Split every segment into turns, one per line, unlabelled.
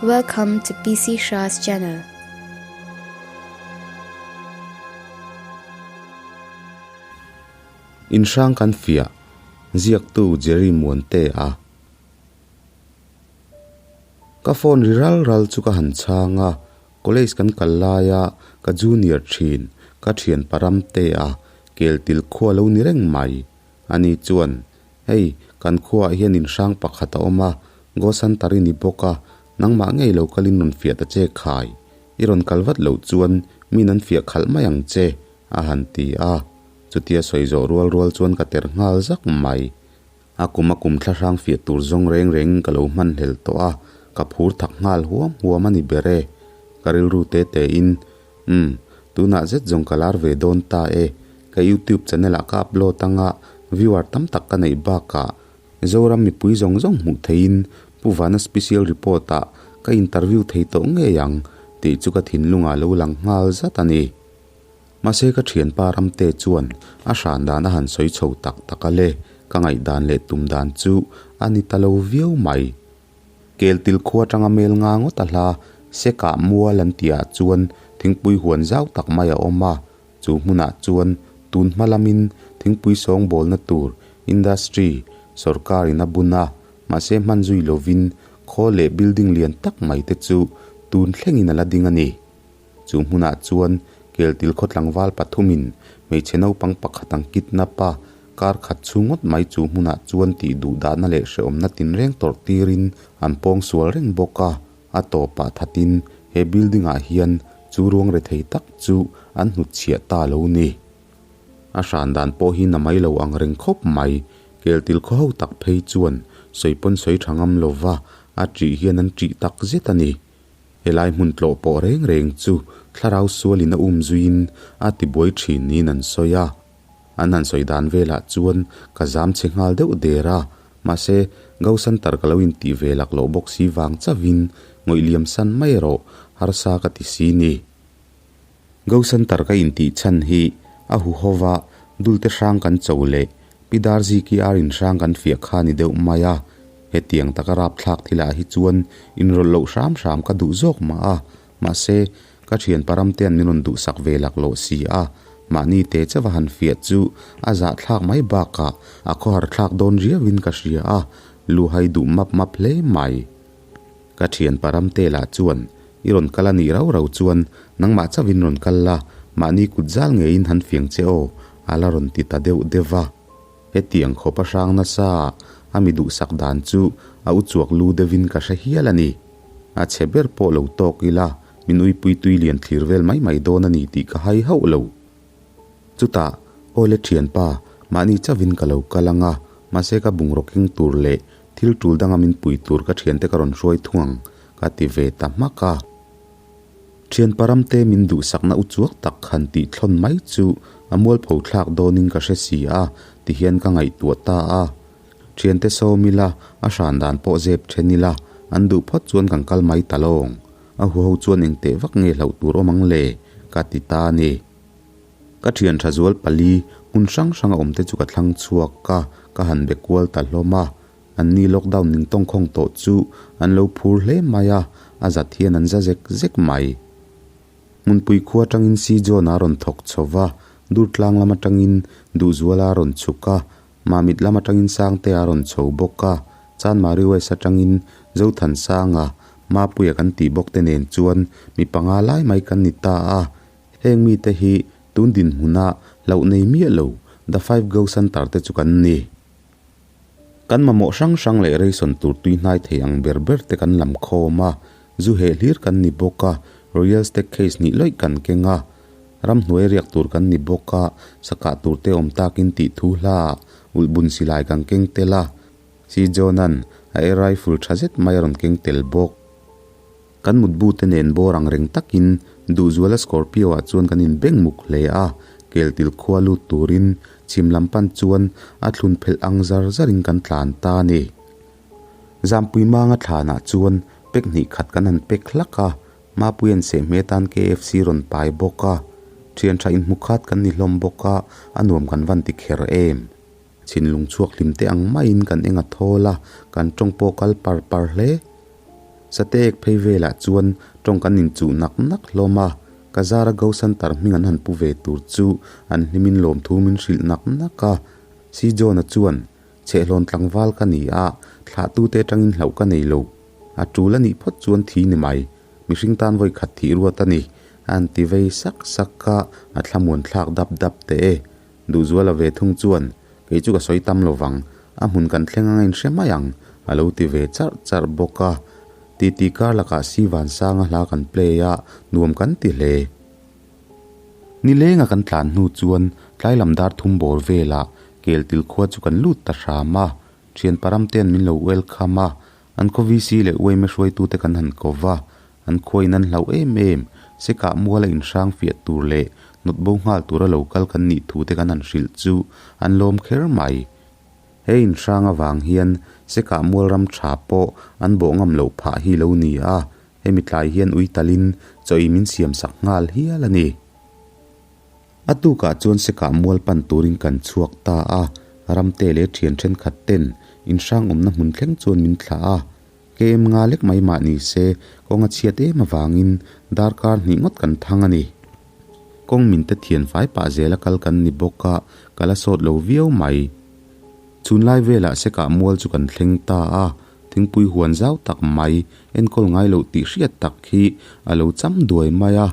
Welcome to PC Shah's channel.
In hrang kan fiah, ziaktu Jerry Muantea. Ka phone ri ral ral chu ka han chhang a, College kan kal laia ka junior thin, ka thian Paramtea kel til khua lo ni reng mai. Ani chuan, Hei, kan khuaah hian in hrang pakhat a awm a, Gosantari ni bawk a, nangmah ngei lo kalin rawn fiah ta che khai. I rawn kal vat loh chuan min an fiah khalh mai ang che, a han ti a. Chutia sawi zawh rual rual chuan ka ter nghal zak mai. A kum a kum thla hrang fiah tur zawng reng rengin ka lo hman hlel tawh a, ka phur thak nghal huam huam a ni ber e. Ka rilru te tein, Umm, tunah zet zawng ka lar ve dawn ta e. Ka YouTube channel ah ka upload anga viewer tam tak ka neih bakah Zoram mipui zawng zawng hmuh theihin Pu Vana Special Report ah ka interview thei tawh ngei ang tih chu ka thinlungah lo lang nghal zat a ni. Mahse ka thianpa Ramte chuan a hran dan a han sawi chho tak tak a le, ka ngaihdan leh tum dan chu a ni ta lo viau mai. Keltil khua atanga mel nga ngawt a hla Sekah mual an tih ah chuan thingpui huan zau tak mai a awm a, chu hmunah chuan tun hma lamin thingpui sawngbawlna tur industry sawrkar in a bun a, mahse hman zui lovin khawl leh building lian tak mai te chu tun thlengin a la ding a ni. Chu hmunah chuan Keltil khaw tlangval pathumin hmeichhe naupang pakhat ang kidnap a, kar khat chhung ngawt mai chu hmunah chuan tih duh dahna leh hrehawmna tinreng tawrh tirin an pawng sual reng bawk a, a tawpah thatin he building ah hian chu ruang rethei tak chu an hnutchhiah ta lo ni. A hran dan pawh hi na mai lo ang reng khawp mai, Keltil khaw ho tak phei chuan sawi pawn sawi tha ngam lova a ṭih hian an ṭih tak zet a ni. Helai hmun tlawh pawh reng reng chu thlarau sualin a um zuiin a tibuai thin niin an sawi a. An han sawi dan velah chuan ka zam chhe nghal deuh der a, mahse Gausantar ka lo intih ve lak loh bawk si vang chauhin ngawih liam san mai erawh harsa ka ti si ni. Gausantar ka intih chhan hi a huhova dulte hrang kan cho leh Pi Darziki ar inhrang kan fiah kha ni deuh mai a, hetiang taka rapthlak thilah hi chuan inrawlh loh hram hram ka duh zawk mah a, mahse, ka thian paramtean min rawn duhsak ve laklawh si a, mahni te chauha han fiah chu a zahthlak mai bakah a khawhar thlak dawn riauin ka hria a, luhai duh map map hle mai. Ka thian paramte lah chuan i rawn kal a nih rau rau chuan nangmah chauhin rawn kal la, mahni kut zal ngeiin han fiang che aw, a la rawn ti ta deuh deuh va. Hetiang khawp a hrang nasa a mi duhsak dan chu a u chuak lu deuhin ka hre hial a ni. A chhe ber pawh lo tawk ila, min uipui tui lian thlir vel mai mai dawn a ni tih ka hai hauh lo. Chutah, Aw le thianpa, mahni chauhin ka lo kal ang a, mahse ka bungraw keng tur leh thil tul danga min pui tur ka thiante ka rawn hruai thung ang, ka ti ve ta hmak a. Thianpa ramte min duhsakna u chuak tak han tih thlawn mai chu a mualpho thlak dawnin ka hre si a, tihian ka ngaihtuah ta a. Thiante sawm ila, a hran dan pawh zep then ila, an duh phawt chuan kan kal mai ta lawng. A huho chuan engteh vak nge hlauh tur awm ang le? ka ti ta a ni. Ka thian tha zual pali hmun hrang hrang a awm te chu ka thlang chhuak a, ka han be kual ta hlawm a. An ni lockdown ning tawngkhawng tawh chu an lo phur hle mai a, a zat hian an za zek zek mai. Hmunpui khua atangin Si John-a rawn thawk chho va, Durtlang lam atangin Duhzuala a rawn chhuk a, Mamit lam atangin Sangtea a rawn chho bawk a, Chanmari West atangin Zothansanga, Mapuia kan tih bawk te nen chuan mi panga lai mai kan ni ta a, heng mite hi tun dinhmuna hlauh nei miah lo The Five Go Centre te chu kan ni. Kan mamawh hrang hrang leh ration tur tui hnai thei ang ber ber te kan lam khawm a, zu heh hlir kan ni bawk a, Royal Stag Case nih lawih kan keng a, ramhnuai riak tur kan ni bawk a, sakah tur te awm takin tih thu hla ah ulhbun silai kan keng tel a, Si John-a'n a air rifle tha zet mai a rawn keng tel bawk. Kan mutbu te nen bawr ang reng takin Duhzuala Scorpio ah chuan kan inbeng muk hle a, Keltil khua lut turin chhim lam pan chuan a thlun phelh ang zar zarin kan tlan ta a ni. Zampui manga thlanah chuan pek hnih khat kan han pek hlak a, Mapuia'n sehhmeh tan KFC rawn pai bawk a, thian tha inhmu khat kan ni hlawm bawk a, a nuam kan van ti kher em. Thinlung chhuak hlim te ang maiin kan eng a thawl a, kan tawng pawh kal par par hle. Sateek phei velah chuan tawng kan inchuh nak nak hlawm a, ka zara Go Center hming an han pu ve tur chu an hlimin lawmthu min hrilh nak nak a. Si John-a chuan, Chhehlawn tlangval ka ni a, thlahtute atangin hlauh ka nei lo. A tul a nih phawt chuan thi ni mai. Mihring tan vawi khat thih ruat a ni. A han ti vei sak sak a, a thlamuan thlak dap dap teh e. Duhzuala ve thung chuan, Kei chu ka sawi tam lo vang, a hmun kan thleng anga inhre mai ang, a lo ti ve charh charh bawk a. Titi kar lakah Sivansanga hla kan play a, nuam kan ti hle. Nilenga kan tlan hnu chuan tlai lam dar thum bawr velah Keltil khua chu kan lut ta hram a, thian param ten min lo welcome a, an khaw VC leh uaime hruaitute kan han ko va, an khuain an hlauh em em, Sekah muala inhrang fiah tur leh nawt bo nghal tura lo kal kan nih thu te kan han hrilh chu an lawm kher mai. He inhrang avang hian Sekah mual ram tha pawh an bawh ngam loh phah hi lo ni a, Hemi tlai hian ui talin chaw ei min siam sak nghal hial a ni. A tukah chuan Sekah mual pan turin kan chhuak ta a, Ramte leh thian thenkhat ten inhrang awmna hmun thleng chuan min thlah a. KM nga lek mai mah ni se kawng a chhiat em avangin darkar hnih ngawt kan thang a ni. Kawng min te thian fai pah zela kal kan ni bawk a, ka la sawt lo viau mai. Chhunlai velah Sekah mual chu kan thleng ta a, Thingpui huan zau tak mai, enkawl ngai loh tih hriat tak hi a lo cham duai mai a.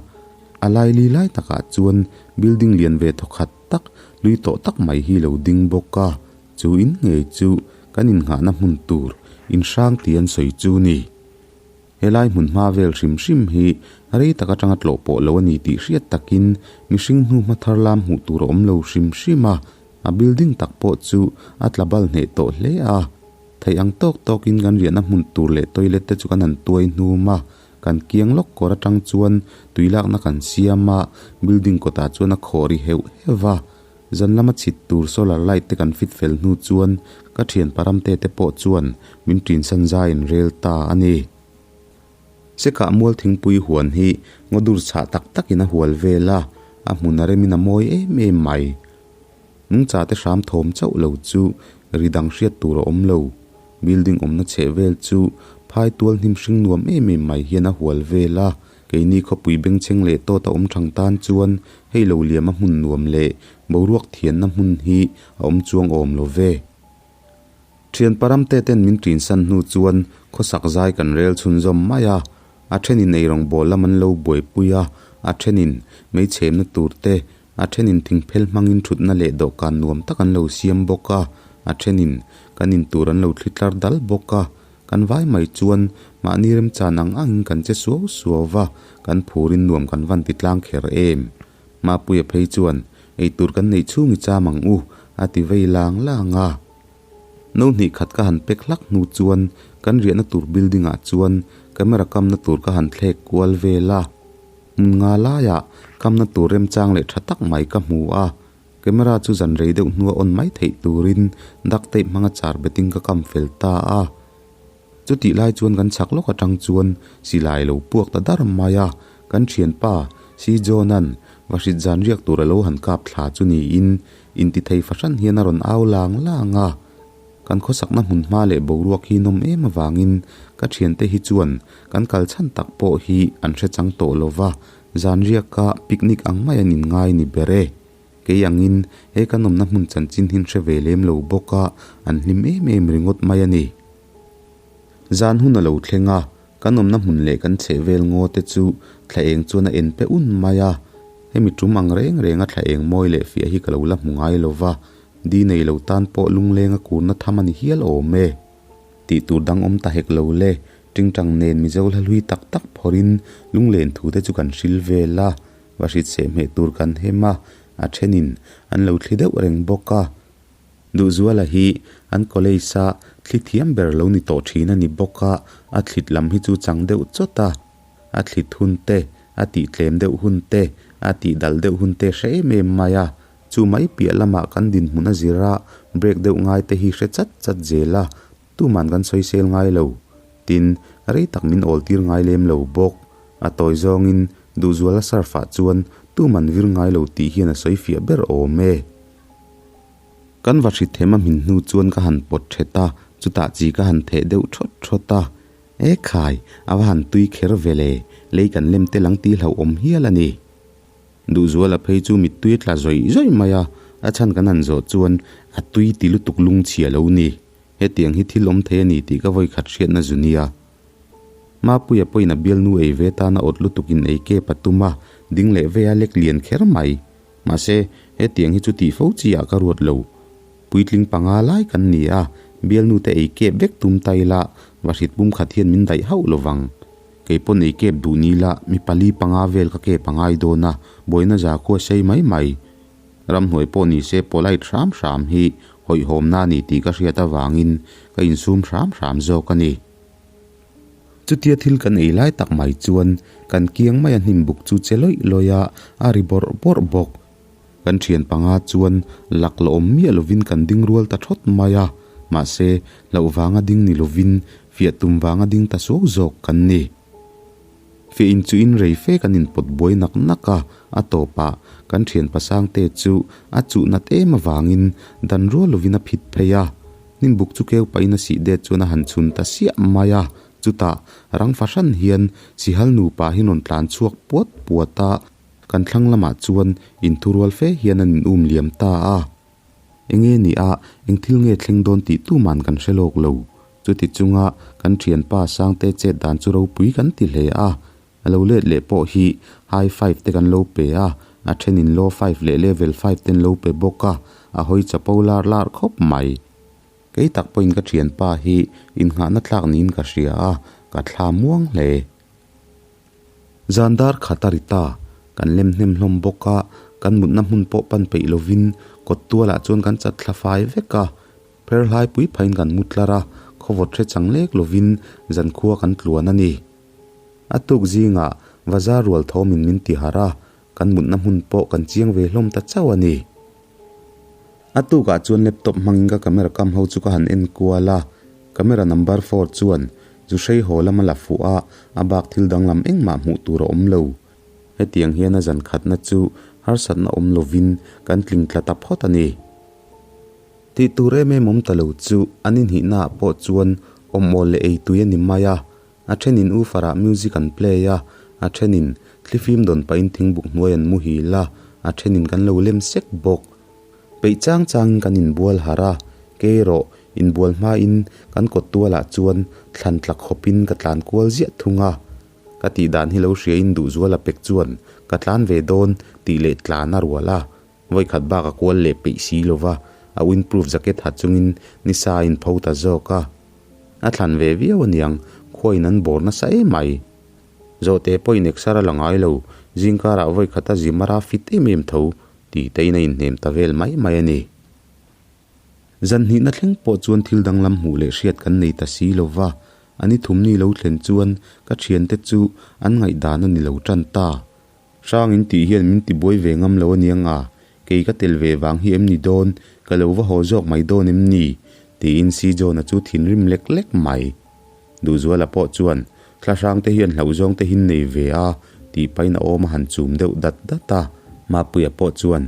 A laili lai takah chuan building lian ve thawkhat tak, lui tawh tak mai hi lo ding bawk a. Chu in ngei chu kan innghahna hmun tur inhrang tih an sawi chu ni. Helai hmun hma vel hrim hrim hi rei tak atanga tlawh pawh lo a ni tih hriat takin mihring hnu hma thar lam hmuh tur a awm lo hrim hrim a. A building tak pawh chu a tla bal hneh tawh hle a. Theih ang tawk tawkin kan riahna hmun tur leh toilet te chu kan han tuai hnum a, kan kiang lawk kawr atang chuan tui lakna kan siam a, building kawtah chuan a khawh ri heuh heuh a. Zan lama chhit tur solar light te kan fit fel hnu chuan ka thian paramte te pawh chuan min ṭinsan zaiin rel ta a ni. Sekah mual thingpui huan hi ngaw dur chhah tak takin a hual vel a, a hmun a remin a mawi em em mai. Nungcha te hram thawm chauh lo chu ri dang hriat tur a awm lo. Building awmna chheh vel chu phai tual hnim hring nuam em em mai hian a hual vel a. Keini khawpui bengchheng leh tawt a awm thang tan chuan hei lo liam a hmun nuam leh boruak thianna hmun hi a awm chuang awm lo ve. Thian paramte ten min ṭinsan hnu chuan khawsak zai kan rel chhunzawm mai a. A thenin eirawngbawl lam an lo buaipui a, a thenin meichhemna tur te, A thenin thingphel hmangin thutna leh dawhkan nuam tak an lo siam bawk a, a thenin kan in tur an lo thli tlar dal bawk a. Kan vai mai chuan mahni remchan ang angin kan che suau suau va, kan phurin nuam kan van ti tlang kher em. Mapuia phei chuan, Eitur kan neih chhung i cham ang u, a ti vei lang lang a. No hnih khat ka han pek hlak hnu chuan kan riahna tur building ah chuan camera kamna tur ka han thlek kual vel a. Hmun nga laiah kamna tur remchang leh tha tak mai ka hmu a, camera chu zan rei deuh hnua on mai theih turin duct tape hmanga char betin ka kam fel ta a. Chutih lai chuan kan chhak lawk atang chuan silai lo puak ta dar mai a, kan thianpa Si John-a'n vahrit zan riak tur a lo han kap thla chu niin intithei fahran hian a rawn au lang lang a. Kan khawsakna hmun hma leh boruak hi nawm em avangin ka thiante hi chuan kan kal chhan tak pawh hi an hre chang tawh lo va, zan riaka picnic ang mai an inngai ni ber e. Kei angin he kan awmna hmun chanchin hi an hre ve lem lo bawk a, an hlim em em ringawt mai a ni. Zan hun a lo thleng a, kan awmna hmun leh kan chheh vel ngaw te chu thla eng chuan a en pe un mai a. Hemi tum ang reng renga thla eng mawi leh fiah hi ka lo la hmu ngai lo va, Di nei lo tan pawh lunglenga kurna tham a ni hial awm e. Tih tur dang awm ta hek lo le, tingtang nen Mizo hla hlui tak tak phawrhin lunglen thu te chu kan hril vel a, va hrit seh hmeh tur kan hem a, a thenin an lo thli deuh reng bawk a. Duhzuala hi an college a thli thiam ber lo ni tawh thin a ni bawk a, a thlit lam hi chu chang deuh chawt a, a thlit hun te, a tih tlem deuh hun te, a tih dal deuh hun te hre em em mai a. Chu mai piah lamah kan dinhmun a zir a, break deuh ngai te hi hre chat chat zel a, tuman kan sawisel ngai lo. Tin, rei tak min awl tir ngai lem lo bawk. A tawi zawngin Duhzuala surf ah chuan tuman vir ngai lo tih hian a sawi fiah ber awm e. Kan va hri them a hmin hnu chuan ka han pawt thet a, chutah chi ka han theh deuh thawt thawt a. E khai, a va han tui kher ve le, lei kan lem tel ang tih hlauhawm hial a ni. Duhzuala phei chu mittui a tla zawih zawih mai a, a chhan kan han zawh chuan a tui ti lutuk lungchhia lo ni. Hetiang hi thil awm thei a ni tih ka vawikhat hriatna zu nia. Mapuia pawhin a bialnu ei ve tan a awt lutukin ei kep a tum a, ding leh ve a lek lian kher mai. Mahse, hetiang hi chu tih fo chi ah ka ruat lo. Puitling panga lai kan ni a, bialnu te ei kep vek tum ta ila, vahrit pum khat hian min daih hauh lo vang. Kei pawn ei kep duh ni la, mi pali panga vel ka kep a ngai dawn a, buaina za khu a sei mai mai. Ramhnuai pawh ni se polite hram hram hi hawihhawmna a ni tih ka hriat avangin ka insum hram hram zawk a ni. Chutia thil kan ei lai tak mai chuan kan kiang mai a hnim buk chu che lawih lawih a, a ri bawrh bawrh bawk. Kan thian panga chuan lak la awm miah lovin kan ding rual ta thawt mai a, mahse hlauh vanga ding ni lovin fiah tum vanga ding ta suau zawk kan ni. Fiah in chu in rei fe kan inpawt buai nak nak a, a tawpah kan thian pasangte chu a chuh nat em avangin dan rual lovin a phit phei a. Hnimbuk chu keu pahin a sih det chuan a han chhun ta siah mai a, chutah rang fahran hian sihal nupa hi rawn tlan chhuak puat puat a, kan thlang lamah chuan inthurual fe hian an in um liam ta a. Enge ni a, eng thil nge thleng dawn tih tuman kan hre lawk lo. Chuti chunga kan thianpa Sangte chet dan chu ropui kan ti hle a, A lo let leh pawh hi high five te kan lo pe a, a thenin low five leh level five te an lo pe bawk a, a hawi chapo lar lar khawp mai. Kei tak pawhin ka thianpa hi innghahna tlak niin ka hria a, ka thla muang hle. Zan dar khat a ri ta, kan lem hnem hlawm bawk a, kan mutna hmun pawh pan peih lovin kawt tualah chuan kan chat thla fai vek a, pher hlai pui phain kan mu tlar a, khawvawt hre chang lek lovin zankhua kan tluan a ni. A tuk zingah Vazar rual thawmin min ti harh a, kan mutna hmun pawh kan chiang ve hlawm ta chauh a ni. A tukah chuan laptop hmangin ka camera kam ho chu ka han en kual a, camera number four chuan zu hrei haw lam a la fuh a, a bak thil danglam engmah hmuh tur a awm lo. Hetiang hian a zan khatna chu harsatna awm lovin kan tling tla ta phawt a ni. Tih tur em em awm ta lo chu an inhihnaah pawh chuan awm awl leh ei tui a ni mai a, A thenin woofer ah music an play a, a thenin thlifim dawn pahin thingbuk hnuai an muhil a, a thenin kan lo lem sek bawk. Peih chang changin kan inbual harh a, kei erawh inbual hmain kan kawt tualah chuan thlan tla khawpin ka tlan kual ziah thung a. Ka tih dan hi lo hriain duhzual a pek chuan ka tlan ve dawn tih leh tlan a rual a, vawikhat bak a kual leh peih si lova, a windproof jacket ha chungin nisa a inpho ta zawk a. A thlan ve viau aniang, khuain an bawr nasa em mai. Zawhte pawhin exer a la ngai lo, zingkarah vawi khata zimara fit em em tho tih tein a inhnem ta vel mai mai a ni. Zan hnihna thleng pawh chuan thil danglam hmuh leh hriat kan nei ta si lo va, a ni thumni lo thlen chuan ka thiante chu an ngaihdan a ni lo tan ta. Hrang in tih hian min tibuai ve ngam lo aniang a, kei ka tel ve vang hi em ni dawn, ka lo va haw zawk mai dawn em ni? tiin Si John-a chu thinrim lek lek mai. Duhzuala pawh chuan, Thla hrang te hian hlauh zawng te hin nei ve a, tih pahin a awm a han chum deuh dat dat a. Mapuia pawh chuan,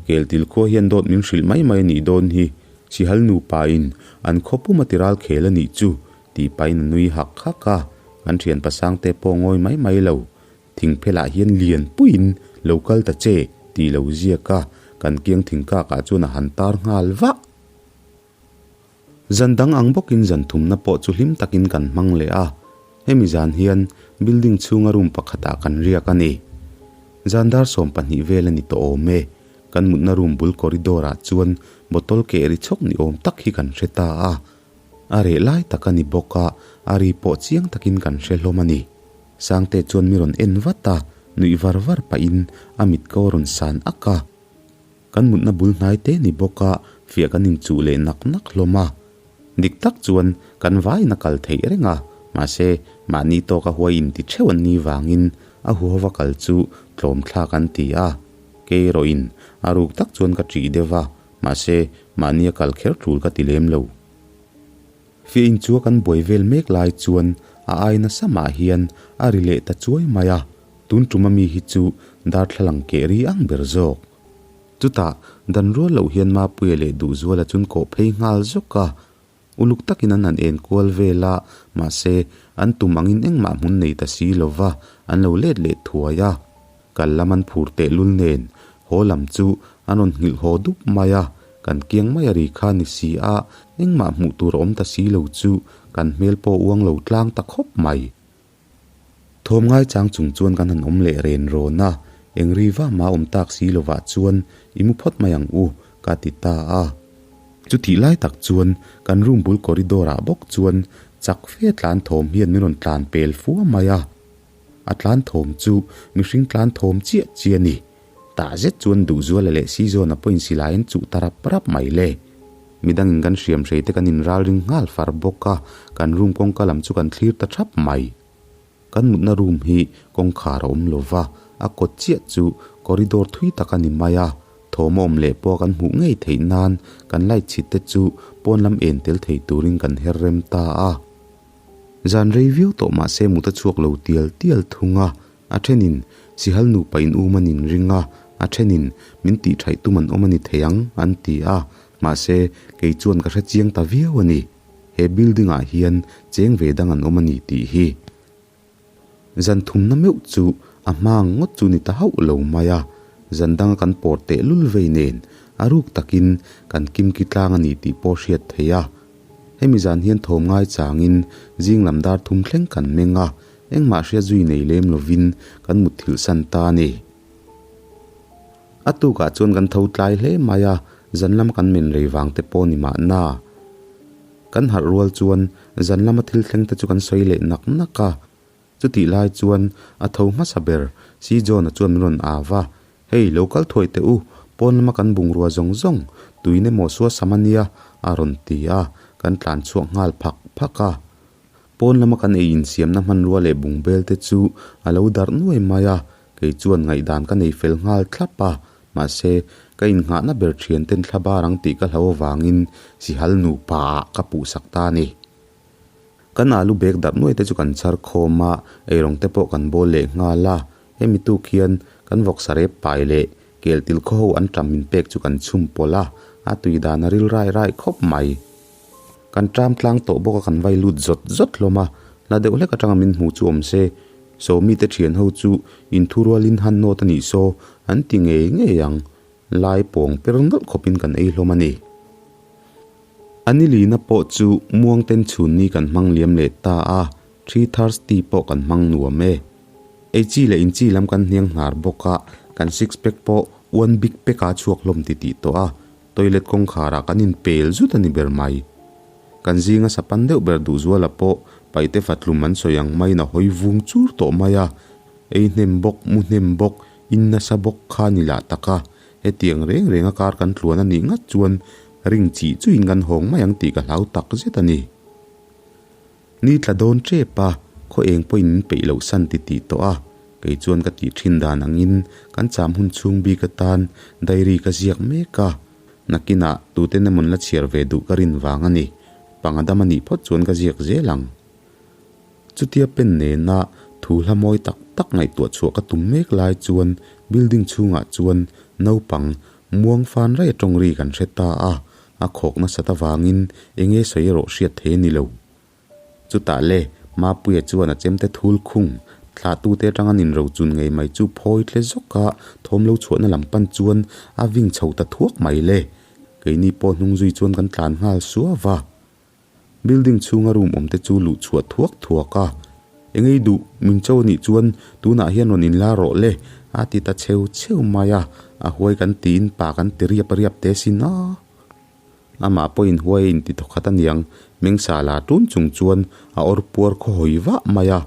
Keltil khua hian dawt min hrilh mai mai a nih dawn hi, Sihal nupa in an khaw pum a ti ral khel a nih chu, tih pahin a nui hak hak a, kan thian pasangte pawh ngawi mai mai lo. Thingphelah hian lian puiin lo kal ta che tih lo ziak a, kan kiang thingkakah chuan a han tar nghal vah. Zan dang ang bawkin zan thumna pawh chu hlim takin kan hmang leh a, hemi zan hian building chhunga room pakhatah kan riak a ni. Zan dar 12 vel a ni tawh awm e, kan mutna room bul corridor ah chuan bottle keh ri chhawk ni awm tak hi kan hre ta a, a reh lai tak a ni bawk a, a ri pawh chiang takin kan hre hlawm a ni. Sangte chuan mi rawn en vat a, nuih var var pahin a mit ko a rawn san ak a. Kan mutna bul hnai te ni bawk a, fiah kan inchuh leh nak nak hlawm a. Dik tak chuan kan vaiin a kal theih reng a, mahse mahni tawka huai inti theuh an nih vangin a huhova kal chu tlawm thlak an ti a. Kei erawhin a ruk tak chuan ka ṭih deuh va, mahse mahnia kal kher ṭul ka ti lem lo. Fiah in chu a kan buai vel mek lai chuan a ai nasa mah hian a ri leh ta chuai mai a, tun tum ami hi chu darthlalang keh ri ang ber zawk. Chutah dan rual loh hian Mapuia leh Duhzuala chun kawh phei nghal zawk a. Uluk takin an han en kual vel a, mahse, an tum angin engmah hmun nei ta si lo va, an lo let leh thuai a. Kal lam an phur tehlul nen, haw lam chu an rawn nghilh haw dup mai a, kan kiang mai a ri kha ni si a, engmah hmuh tur a awm ta si lo chu kan hmel pawh uang lo tlang ta khawp mai. Thawm ngaichang chung chuan kan han awm leh ren rawn a, eng ri va mah awm tak si lovah chuan i mu phawt mai ang u, ka ti ta a. Chutih lai tak chuan kan room bul corridor ah bawk chuan chak fe tlan thawm hian min rawn tlan pel fua mai a. A tlan thawm chu mihring tlan thawm chiah chiah a ni. Tah zet chuan Duhzuala leh Sizawna pawhin silai an chuh ta rap rap mai le. Midangin kan hriam hrei te kan inralring nghal far bawk a, kan room kawngka lam chu kan thlir ta thap mai. Kan mutna room hi kawngkhar a awm lo va, a kawt chiah chu corridor thui tak a ni mai a, thawm a awm leh pawh kan hmuh ngei theih nan kan light chhit te chu pawn lam en tel thei turin kan her rem ta a. Zan rei viau tawh mah se mut a chhuak lo tial tial thung a, a thenin Sihal nupa in um an inring a, a thenin min tihṭhaih tum an awm a ni thei ang an ti a, mahse kei chuan ka hre chiang ta viau a ni. He building ah hian cheng ve dang an awm a ni tih hi. Zan thumna meuh chu a hma ang ngawt chu ni ta hauh lo mai a, zan danga kan pawr tehlul vei nen a ruk takin kan kimki tlang a ni tih pawh hriat theih a. Hemi zan hian thawm ngai changin zing lam dar thum thleng kan meng a, engmah hria zui nei lem lovin kan mutthilh san ta a ni. A tukah chuan kan tho tlai hle mai a, zan lam kan men rei vang te pawh ni mahna. Kan harh rual chuan zan lama thil thleng te chu kan sawi leh nak nak a. Chutih lai chuan a tho hmasa ber Si John-a chuan min rawn au va, Hei, lo kal thuai teh u, pawn lama kan bungrua zawng zawng, tuin emaw sua sam a nia, a rawn ti a, kan tlan chhuak nghal phak phak a. Pawn lama kan ei insiamna hmanrua leh bungbel te chu a lo darh nuai mai a, kei chuan ngaihdan ka nei fel nghal thlap a, mahse, ka innghahna ber thian ten thla bar ang tih ka hlau avangin Sihal nupa ah ka puhsak ta a ni. Kan alu bag darh nuai te chu kan chhar khawm a, eirawng te pawh kan bawl leh nghal a, hemi tuk hian kan vawksa rep pai leh kel til khaw ho an tam min pek chu kan chhum pawlh a, a tui dan a ril rai rai khawp mai. Kan ṭam tlang tawh bawk a kan vai lut zawt zawt hlawm a, hla deuh hlek aṭanga min hmu chu awm se, Sawmi te ṭhian ho chu inthurualin han nawt a nih saw an ti ngei ngei ang, lai pawng per nawlh khawpin kan ei hlawm a ni. A ni lina pawh chu muangten chhunni kan hmang liam leh ta a, Three Thirsty pawh kan hmang nuam e. Ei chi leh in chi lam kan hniang hnar bawk a, kan six pack pawh one big pack a chhuak hlawm ti tih tawh a, toilet kawngkharah kan inpel zut a ni ber mai. Kan zinga sapan deuh ber duhzuala pawh paite fatlum an sawi ang maiin a hawi vung chur tawh mai a, ei hnem bawk, mu hnem bawk, in nasa bawk kha ni lah tak a, hetiang reng renga kar kan tluan a nih ngat chuan Ring chih chuin kan hawng mai ang tih ka hlau tak zet a ni. Ni tla dawn tep a, khaw eng pawhin min peih loh san ti tih tawh a, kei chuan ka tih thin dan angin kan cham hun chhung bik atan diary ka ziak mek a, nakinah tuten emawn la chhiar ve duh ka rin vang a ni. Panga dam a nih phawt chuan ka ziak zel ang. Chutia pen nena thu hla mawi tak tak ngaihtuah chhuah ka tum mek lai chuan building chhungah chuan naupang muang fan raih a tawng ri kan hre ta a, a khawk nasat avangin enge sawi erawh hriat thei a ni lo. Chutah le, Mapuia chuan a chemte thul khung thlahtute atanga nin rochun ngei mai chu phawi tle zawk a, thawm lo chhuahna lam pan chuan a ving chho ta thuak mai le. Keini pawh hnung zui chuan kan tlan nghal suau a. Building chhunga room awm te chu luh chhuah thuak thuak a, Engei duh, min cho anih chuan tunah hian rawn inla rawh le, a ti ta cheu cheu mai a, a huai kan tiin pa kan ti riap riap te sin a. Amah pawhin huai a inti thawkhat aniang, mengsa la tun chung chuan a awr puar khaw hawi vah mai a,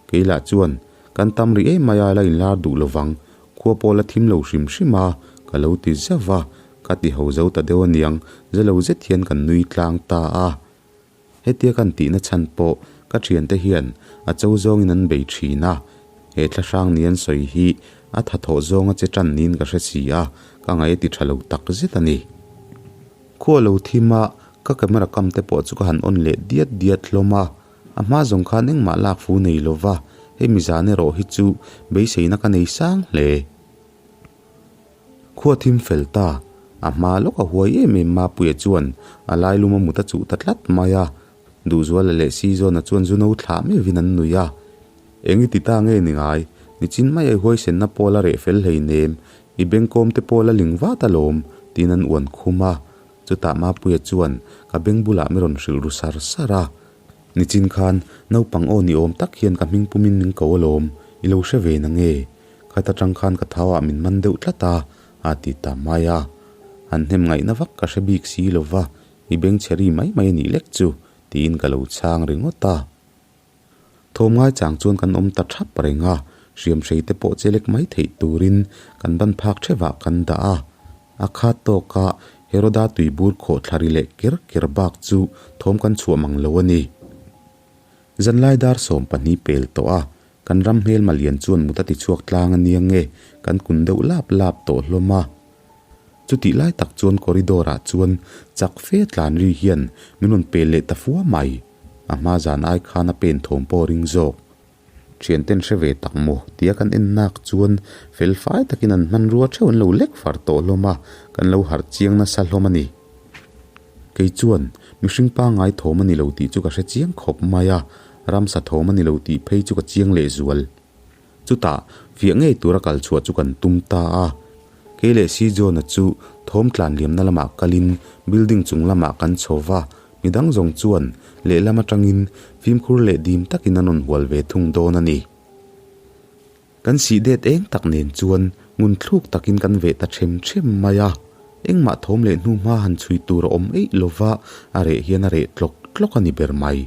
kei lah chuan kan tam rih em mai a la inlar duh lovang, khua pawh la thim lo hrim hrim a, ka lo ti zauh a. Ka ti ho zo ta deuh aniang, zelo zet hian kan nui tlang ta a. Hetia kan tihna chhan pawh ka thiante hian a cho zawngin an bei thin a, he thlahrang ni an sawi hi a tha thawh zawnga che tan niin ka hre si a, ka ngaih a ti tha lo tak zet a ni. Khua lo thim a, ka camera kam te pawh chu ka han on leh diat diat hlawm a, a hma zawng khan engmah lak fu nei lova, hemi zan erawh hi chu beiseina ka nei sang hle. Khua thim fel ta. A hma lawk a huai em em Mapuia chuan a lailum a mut a chuh ta tlat mai a. Duhzuala leh Sizawna chuan zu no thlah meuhin an nui a. Eng i ti ta nge ni ngai? Nichin mai ai huaisenna pawl a reh fel hleinem, i bengkawm te pawl a ling vat alawm, tiin an uan khum a. Chutah Mapuia chuan ka beng bulah mi rawn hrilh ru sar sar a. Nichin khan naupang aw ni awm tak hian ka hming pumin min ko alawm, i lo hre ve na nge? Khat atang khan ka thau ah min man deuh tlat a, a ti ta mai a. Han hnem ngaihna vak ka hre bik si lo va, i beng chhe ri mai mai a nih lek chu, tiin ka lo chhang ringawt a. Thawm ngai chang chuan kan awm ta thap reng a, hriamhrei te pawh che lek mai theih turin kan ban phak thevah kan dah a. A khat tawka Heroda tuibur khawh thla ri leh ker ker bak chu thawm kan chhuah mang lo a ni. Zanlai dar 12 pel tawh a, kan ram hmelma lian chuan mut a ti chhuak tlang a nia nge kan kun deuh lap lap tawh hlawm a. Chutih lai tak chuan corridor ah chuan chak fe tlan ri hian min rawn pel leh ta fua mai. A hma zan ai khan a pen thawm pawh a ring zawk. Thianten hre ve tak maw? tia kan en nak chuan fel fai takin an hmanrua theuh an lo lek far tawh hlawm a, kan lo harh chiang nasa hlawm a ni. Kei chuan mihring pangngai thawm a ni lo tih chu ka hre chiang khawp mai a, ramsa thawm a ni lo tih phei chu ka chiang lehzual. Chutah, fiah ngei tura kal chhuah chu kan tum ta a. Kei leh Si John-a chu thawm tlan liamna lamah kalin building chung lamah kan chho va, midang zawng chuan lehlam atangin fimkhur leh dim takin an rawn hual ve thung dawn a ni. Kan sih det eng tak nen chuan ngun thluk takin kan veh ta them them mai a, engmah thawm leh hnu hma han chhui tur a awm eih lova, a reh hian a reh tlawk tlawk a ni ber mai.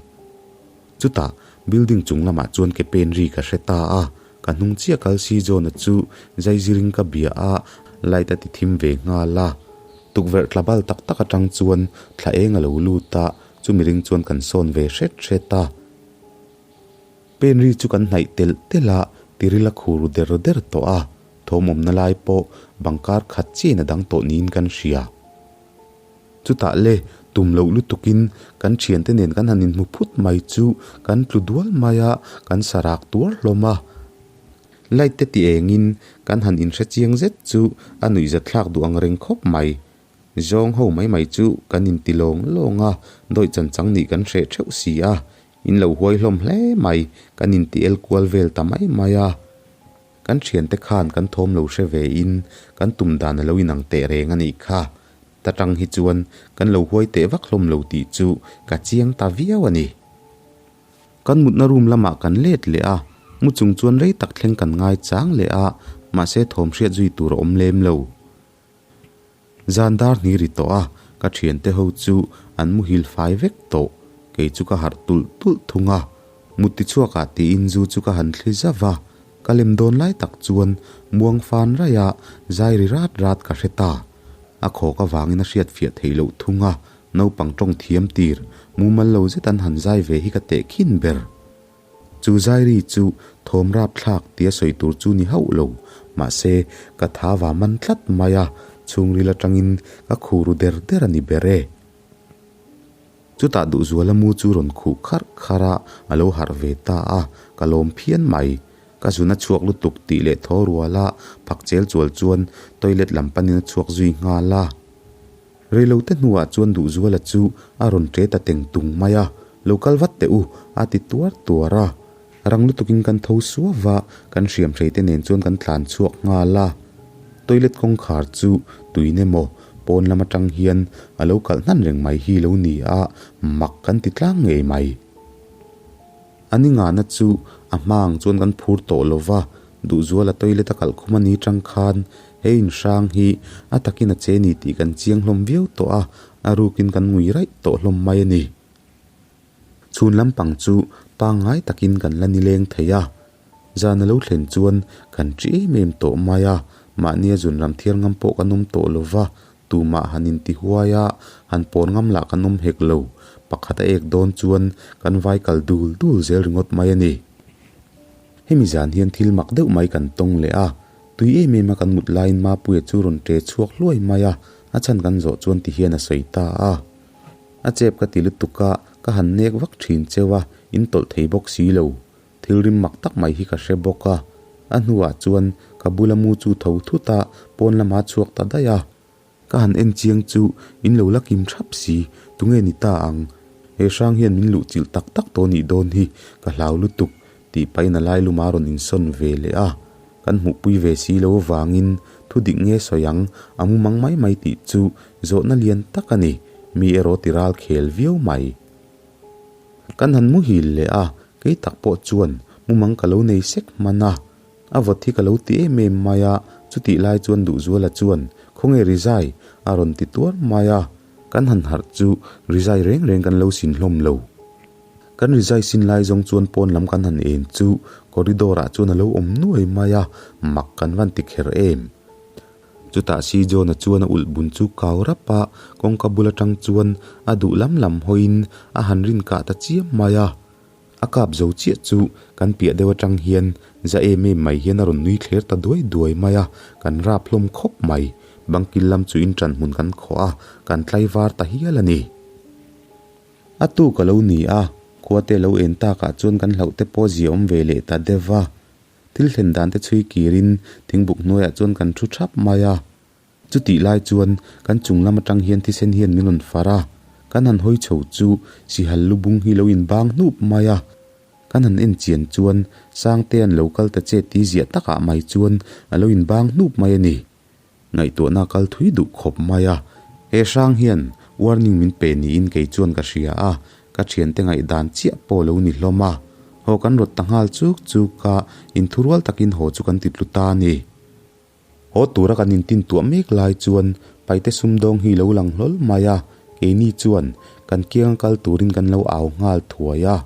Chutah, building chung lamah chuan ke pen ri ka hre ta a, ka hnung chiah kal si John-a chu zaiziring ka bia a, light a ti thim ve nghal a. Tukverh tla bal tak tak atang chuan thla eng a lo lut a, chumi ring chuan kan sawn ve hret hret a. Pen ri chu kan hnaih telh telh a, tiril a khur der der tawh a, thawm awmna lai pawh bangkar khat chiahin a dang tawh niin kan hria. Chutah le, tum loh lutukin kan thiante nen kan han inhmu phut mai chu kan tlu dual mai a, kan sarak tuar hlawm a. Light te ti engin kan han inhre chiang zet chu a nuihzathlak duh ang reng khawp mai. Zawng ho mai mai chu kan inti lawng lawng a, dawih chan chang nih kan hreh theuh si a, in lo huai hlawm hle mai, kan inti el kual vel ta mai mai a. Kan thiante khan kan thawm lo hre ve in kan tum dan a lo inang teh reng a nih kha. Ta tang hi chuan kan lo huai teh vak hlawm lo tih chu ka chiang ta viau a ni. Kan mutna room lamah kan let leh a, mu chung chuan rei tak thleng kan ngai chang leh a, mahse thawm hriat zui tur a awm lem lo. Zan dar hnih ri tawh a, ka thiante ho chu an muhil fai vek tawh. Kei chu ka harh tulh tulh thung a, mutti chhuakah tiin zu chu ka han thli zauh a, ka lem dawn lai tak chuan muang fan raih a zai ri rat rat ka hre ta. A khawk avangin a hriat fiah theih loh thung a, naupang tawng thiam tir, mumal lo zet an han zai ve hi ka teh khin ber. Chu Zairi chu thawm rapthlak tia sawi tur chu ni hauh lo, mahse ka tha va man tlat mai a, chhungril atangin ka khuh ru der der a ni ber e. Chutah Duhzuala mu chu rawn khuh kharh kharh a, a lo harh ve ta a, ka lawm phian mai. Ka zun a chhuak lutuk tih leh thaw rual a, phak chel chual chuan toilet lam panin a chhuak zui nghal a. Reilote hnuah chuan Duhzuala chu a rawn ṭe ta teng tung mai a, Lo kal vat teh u, a ti tuar tuar a. Rang lutukin kan tho suau va, kan hriamhrei te nen chuan kan tlan chhuak nghal a. Toilet kawngkhar chu tuin emaw pawn lam atang hian a lo kalh hnan reng mai hi lo ni a, mak kan ti tlang ngei mai. A ni ngahna chu a hma ang chuan kan phur tawh lo va, Duhzuala toilet a kalh khum a ni tang khan he inhrang hi a takin a che ni tih kan chiang hlawm viau tawh a, a rukin kan ngui raih tawh hlawm mai a ni. Chhun lampang chu pangngai takin kan la nileng thei a, zan a lo thlen chuan kan ṭi em em tawh mai a, mahnia zun ram thiar ngam pawh kan awm tawh lo va, tumah han inti huai a, han pawn ngam lah kan awm hek lo, pakhat a ek dawn chuan kan vai kal dul dul zel ringawt mai a ni. Hemi zan hian thil mak deuh mai kan tawng leh a, tui em em a kan mut laiin Mapuia chu rawn ṭe chhuak hluai mai a, a chhan kan zawh chuan ti hian a sawi ta a. A chep ka ti lutuk a, ka han nek vak thin cheu a, in tawlh thei bawk si lo. Thil rim mak tak mai hi ka hre bawk a. A hnuah chuan ka bula mu chu tho thut a, pawn lama chhuak ta daih a. Ka han en chiang chu in lo la kim thap si, tunge ni ta ang? He hrang hian min luh chilh tak tak tawh nih dawn hi ka hlau lutuk tih pahin a lai luma rawn insawn ve leh a. Kan hmuhpui ve si lo avangin thu dik nge sawi ang, a mumang mai mai tih chu zawhna lian tak a ni, mi erawh ti ral khel viau mai. Kan han muhil leh a, kei tak pawh chuan mumang ka lo nei sek hman a. A vawt hi ka lo ti em em mai a, chutih lai chuan Duhzuala chuan, Khawnge Rizai? a rawn ti tuar mai a. Kan han harh chu Rizai reng reng kan lo sin hlawm lo. Kan Rizai sin lai zawng chuan pawn lam kan han en chu corridor ah chuan a lo awm nuai mai a, mak kan van ti kher em. Chutah si John-a chuan a ulh bun chu kau rap a, kawngka bul atang chuan a duh lam lam hawiin a han rin kah ta chiam mai a. A kap zo chiah chu kan piah deuh atang hian za em em mai hian a rawn nui thler ta duai duai mai a, kan rap hlawm khawp mai. Bangkil lam chu in ṭan hmun kan khawh a, kan tlaivar ta hial a ni. A tuk a lo ni a, khuate lo en takah chuan kan hlauh te pawh zia awm ve leh ta deuh va. Thil thlen dan te chhui kirin thingbuk hnuaiah chuan kan thu thap mai a. Chutih lai chuan kan chung lam atang hian thisen hian min rawn far a, kan han hawi chho chu sihal lubung hi lo inbang hnup mai a. Kan han en chian chuan Sangtea'n lo kal ta che ti ziah takah mai chuan a lo inbang hnup mai a ni. Ngaihtuahna kal thui duh khawp mai a, he hrang hian warning min pe niin kei chuan ka hria a, ka thiante ngaihdan chiah pawh lo ni hlawm a. Haw kan rawt ta nghal chuk chuk a, inthurual takin haw chu kan ti tlu ta a ni. Haw tura kan intin tuah mek lai chuan paite sumdawng hi lo lang hlawl mai a, keini chuan kan kianga kal turin kan lo au nghal thuai a.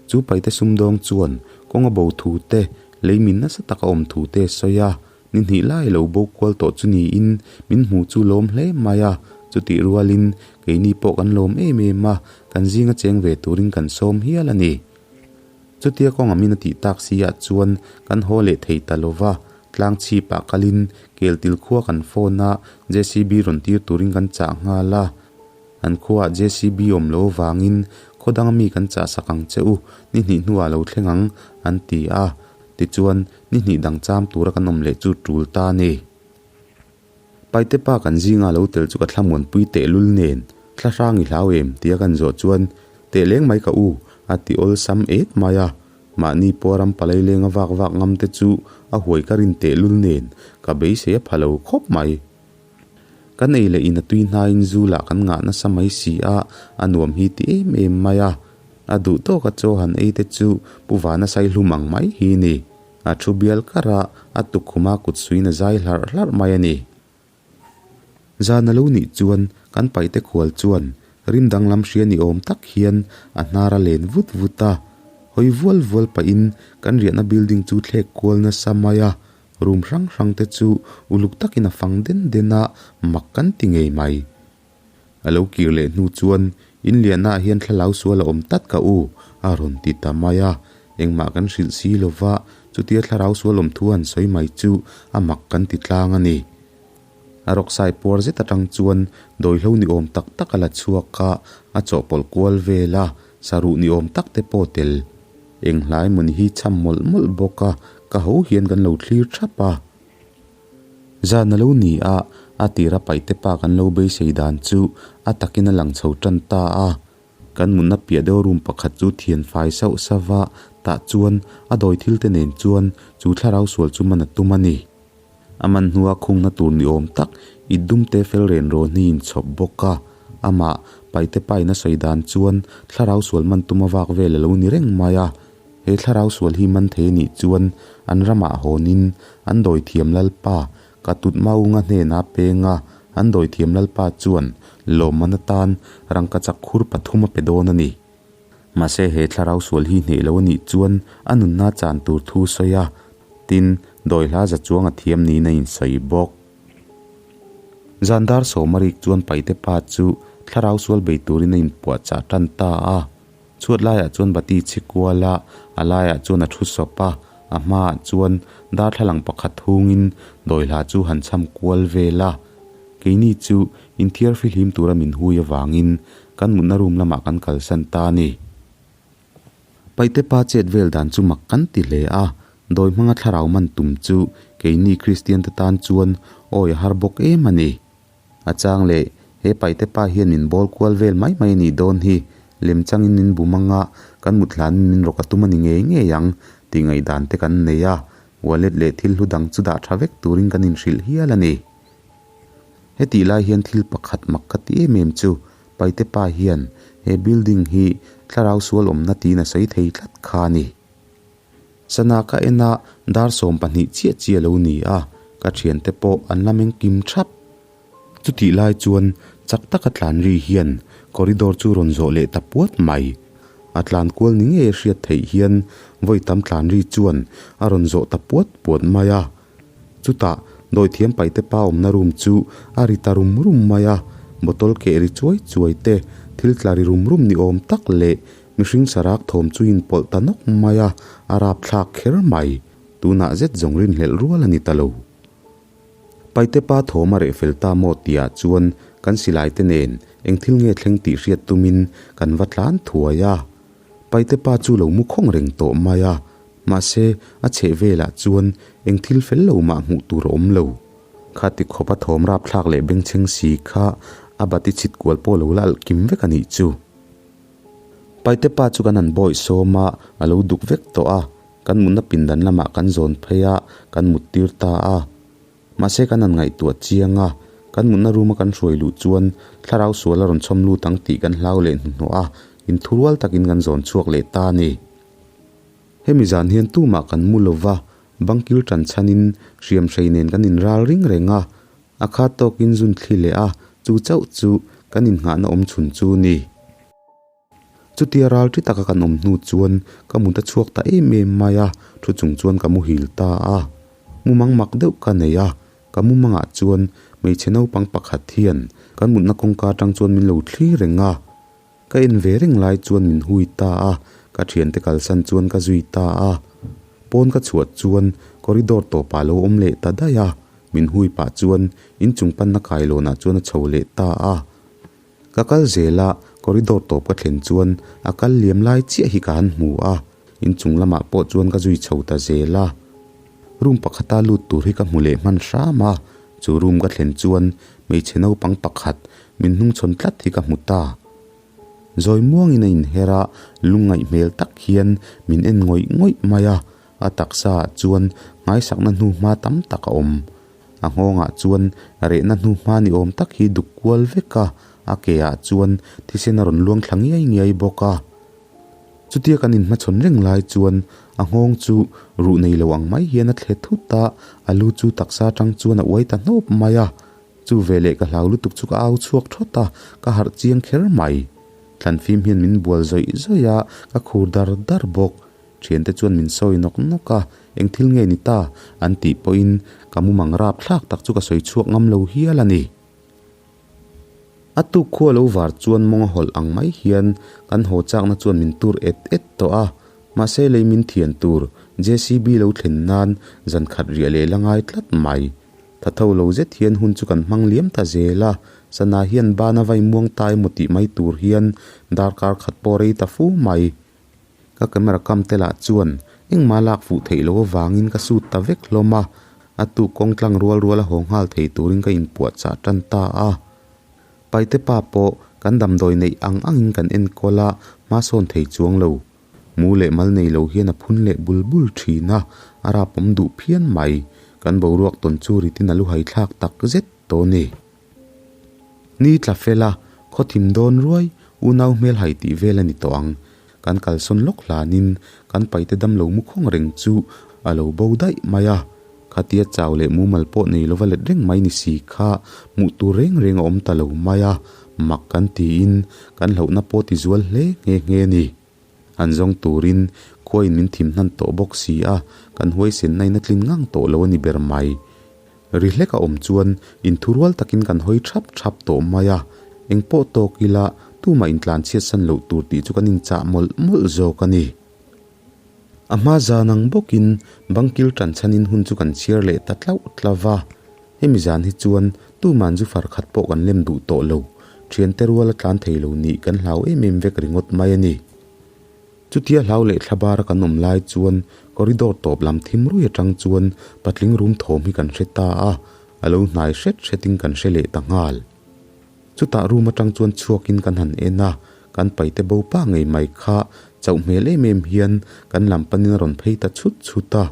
Chu paite sumdawng chuan kawnga bo thu te, lei min nasa taka awm thu te a sawi a, ni hnih lai lo bo kual tawh chu niin min hmu chu lawm hle mai a, chutih rualin keini pawh kan lawm em em a, kan zinga cheng ve turin kan sawm hial a ni. Chutia kawnga min a tih tak si ah chuan kan haw leh thei ta lo va, tlang chhip ah kalin keltil khua kan phone a, JCB rawn tir turin kan chah nghal a. An khua ah JCB awm lo vangin khaw danga mi kan chah sak ang che u, ni hnih hnuah lo thleng ang, an ti a. Tichuan, ni hnih dang cham tura kan awm leh chu tul ta a ni. Paite pa kan zinga lo tel chu ka thlamuanpui tehlul nen, thla hrang i hlau em? tia kan zawh chuan, Teh leng mai ka u, a ti awlsam et mai a. Mahni pawh ram palai lenga vak vak ngam te chu a huai ka rin tehlul nen, ka beisei a pha lo khawp mai. Kan ei leh in a tui hnaiin zu lah kan ngah nasa mai si a, a nuam hi ti em em mai a. A duh tawka chaw han ei te chu Pu Vana Saihlum ang mai hi ni. A thu bial kar a, a tukkhuma kut suiin a zai hlarh hlarh mai a ni. Zan a lo nih chuan kan paihte khual chuan rim danglam hria ni awm tak hian a hnar a len vut vut a. Hawi vual vual pahin kan riahna building chu thlek kual nasa mai a, room hrang hrang te chu uluk takin a fang den den a, mak kan ti ngei mai. A lo kir leh hnu chuan, In lianah hian thlarau sual a awm tlat ka u, a rawn ti ta mai a. Engmah kan hrilh si lo va, chutia thlarau sual awm thu han sawi mai chu a mak kan ti tlang a ni. A rawksai puar zet atang chuan dawihlo ni awm tak tak a la chhuak a, a chawhpawlh kual vel a, saruh ni awm tak te pawh tel. Eng hlai mawni hi cham mawlh mawlh bawk a, ka ho hian kan lo thlir thap a. Zan a lo ni a, a tira paihte pa kan lo beisei dan chu a takin a lang chho tan ta a. Kan mutna piah deuh room pakhat chu thian fai sauh sauh va, tah chuan a dawi thil te nen chuan chu thlarau sual chu man a tum a ni. A man hnua khungna tur ni awm tak i dum te fel ren rawn hi inchhawp bawk a, amah paihte pa in a sawi dan chuan thlarau sual man tum a vak vel a lo ni reng mai a. He thlarau sual hi man thei anih chuan an ramah hawnin an dawithiam Lalpa ka tut maunga hnenah peng a, an dawithiam Lalpa chuan lawmman atan rangkachak khur pathum a pe dawn a ni. Mahse he thlarau sual hi hneh lo anih chuan a nunna chan tur thu sawi a, tin, dawihla za chuang a thiam niin a insawi bawk. Zandar Sawmarik chuan Paite pa chu thlarau sual bei turin a inpuahchah tan ta a. Chhuat laiah chuan bati chhi kual a, a laiah chuan a thu sawp a, a hmaah chuan darthlalang pakhat hungin dawihla chu han cham kual vel a. Keini chu inthiar fihlim tura min hui avangin kan mutna room lamah kan kalsan ta a ni. Paihte pa chet vel dan chu mak kan ti hle a, dawi hmanga thlarau man tum chu keini Kristian te tan chuan awi a har bawk em a ni. A chang leh he paite pa hian min bawl kual vel mai mai a nih dawn hi, lem changin min bum anga kan mut hlanin min rawk a tum a ni ngei ngei ang tih ngaihdan te kan nei a, wallet leh thil hlu dang chu dah tha vek turin kan inhrilh hial a ni. Hetih lai hian thil pakhat mak ka ti em em chu Paite pa hian he building hi thlarau sual awmna tiin a sawi thei tlat kha a ni. Sana ka en a, dar 12 chiah chiah a lo ni a, ka thiante pawh an la meng kim thap. Chutih lai chuan chak taka tlan ri hian corridor chu rawn zawh leh ta puat mai. A tlan kual ni ngei a hriat theih hian vawi tam tlan ri chuan a rawn zawh ta puat puat mai a. Chutah dawithiam paite pa awmna room chu a ri ta rum rum mai a, bottle keh ri chuai chuai te, thil tla ri rum rum ni awm tak leh mihring sarak thawm chu inpawlh ta nawk mai a, a rapthlak kher mai. Tunah zet zawng rinhlelh rual a ni ta lo. Paite pa thawm a reh fel ta maw tihah chuan kan silai te nen eng thil nge thleng tih hriat tumin kan va tlan thuai a. Paite pa chu lo mu khawng reng tawh mai a, mahse a chheh velah chuan eng thil fel lo mah hmuh tur a awm lo. Khati khawp a thawm rapthlak leh bengchheng si kha a bati chhit kual pawh lo la alh kim vek a nih chu. Paite pa chu kan han bawih sawm a, a lo duk vek tawh a. Kan mutna pindan lamah kan zawn phei a, kan mut tir ta a. Mahse kan han ngaihtuah chiang a, kan mutna room a kan hruai luh chuan thlarau sual a rawn chhawm lut ang tih kan hlau leh hnuhnawh a, inthurual takin kan zawn chhuak leh ta a ni. Hemi zan hian tumah kan mu lova, bangkil tan chhanin hriam hrei nen kan inral ring reng a, a khat tawkin zun thli leh a, chu chauh chu kan innghahna awm chhun chu ni. Chutia ral ṭi taka kan awm hnu chuan ka mut a chhuak ta em em mai a, thu chung chuan ka muhil ta a. Mumang mak deuh ka nei a, ka mumangah chuan hmeichhe naupang pakhat hian kan mutna kawngka atang chuan min lo thli reng a. Ka en ve reng lai chuan min hui ta a, ka thiante kalsan chuan ka zui ta a. Pawn ka chhuah chuan corridor tawpah a lo awm leh ta daih a, min hui pah chuan inchung panna kailawnah chuan a chho leh ta a. Ka kal zel a, corridor tawp ka thlen chuan a kal liam lai chiah hi ka han hmu a, inchung lamah pawh chuan ka zui chho ta zel a. Room pakhata lut tur hi ka hmu leh hman hram a, chu room ka thlen chuan hmeichhe naupang pakhat min hnungchhawn tlat hi ka hmu ta. Zawi muangin a inher a, lungngaih hmel tak hian min en ngawih ngawih mai a, a taksa ah chuan nghaisakna hnuhma tam tak a awm. A nghawngah chuan rehna hnuhma ni awm tak hi duk kual vek a, a ke ah chuan thisen a rawn luang thla ngiai ngiai bawk a. Chutia kan inhmachhawn reng lai chuan a nghawng chu ruh nei lo ang mai hian a thle thut a, a lu chu taksa atang chuan a uai ta hnawp mai a. Chu veleh ka hlau lutuk chu ka au chhuak thawt a, ka harh chiang kher mai. Thlanfim hian min bual zawih zawih a, ka khur dar dar bawk. Thiante chuan min sawi nawk nawk a, eng thil nge ni ta? an tih pawhin ka mumang rap thlak tak chu ka sawi chhuak ngam lo hial a ni. A tuk khua lo var chuan mawng a hawlh ang mai hian kan haw chakna chuan min tur et et tawh a, mahse lei min thian tur JCB lo thlen nan zan khat riah leh la ngai tlat mai. Tha tho lo zet hian hun chu kan hmang liam ta zel a, sana hian bana vai muang ta emaw tih mai tur hian darkar khat pawh rei ta fu mai. Ka camera kam te lah chuan engmah lak fuh theih loh avangin ka sut ta vek hlawm a, a tuk kawng tlang rual rual a haw nghal thei turin ka inpuahchah tan ta a. Paite pa pawh kan damdawi neih ang angin kan enkawl a, hma sawn thei chuang lo. Mu leh mal nei lo hian a phun leh bul bul thin a, a rapawm duh phian mai. Kan boruak tawn chu ritin a luhai thlak tak zet tawh a ni. Ni tla fel a, khaw thim dawn ruai, unau hmel hai tih vel a ni tawh ang. Kan kalsawn lawk hlanin kan paite damlo mu khawng reng chu a lo bo daih mai a. Khatia chau leh mumal pawh nei lova let reng mai ni si kha hmuh tur reng reng a awm ta lo mai a, mak kan tiin kan hlauhna pawh ti zual hle nghe nghe a ni. An zawng turin khuain min thim hnan tawh bawk si a, kan huaisenna in a tlin ngang tawh lo a ni ber mai. Ri hlek a awm chuan inthurual takin kan hawi thap thap tawh mai a, eng pawh tawk ila tumah intlan chhiatsan loh tur tih chu kan inchah mawlh mawlh zawk a ni. A hma zan ang bawkin bangkil tan chhanin hun chu kan chhiar leh ta tlauh tlauh va, hemi zan hi chuan tuman zu far khat pawh kan lem duh tawh lo, thiante rual a tlan thei lo nih kan hlau em em vek ringawt mai a ni. Chutia hlau leh thla bara kan awm lai chuan corridor tawp lam thim rui atang chuan patling rum thawm hi kan hre ta a, a lo hnai hret hretin kan hre leh ta nghal. Chutah room atang chuan chhuakin kan han en a, kan paite bo pa ngei mai kha chauh hmel em em hian kan lam panin a rawn phei ta chhut chhut a,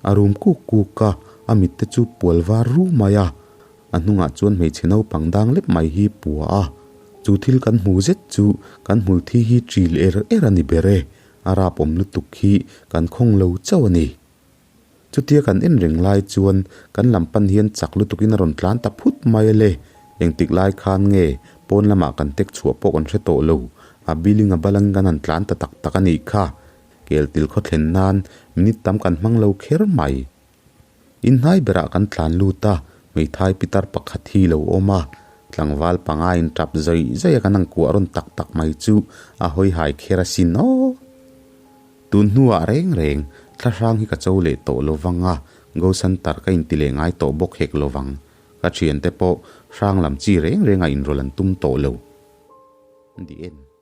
a rum kuk kuk a, a mit te chu pual var ru mai a, a hnungah chuan hmeichhe naupang dang lep mai hi pua a, chu thil kan hmu zet chu kan hmul thi hi ṭil er er a ni ber e, a rap awm lutuk hi kan khawng lo chauh a ni. Chutia kan en reng lai chuan kan lam pan hian chak lutukin a rawn tlan ta phut mai a le. Engtik lai khan nge pawn lamah kan tek chhuah pawh kan hre tawh lo. A biling a balangin kan han tlan ta tak tak a nih kha. Keltil khaw thlen nan minute tam kan hmang lo kher mai. Inhnai berah kan tlan lut a, hmeithai pitar pakhat hi lo awm a. Tlangval panga in tap zawih zawih a kan ang kuah rawn tak tak mai chu a hawi hai kher asin aw. Tun hnuah reng reng thlahrang hi ka cho leh tawh lo vang a, Go Center ka inti leh ngai tawh bawk hek lo vang. Ka thiante pawh hrang lam chi reng reng a inrawlh an tum tawh lo. The end.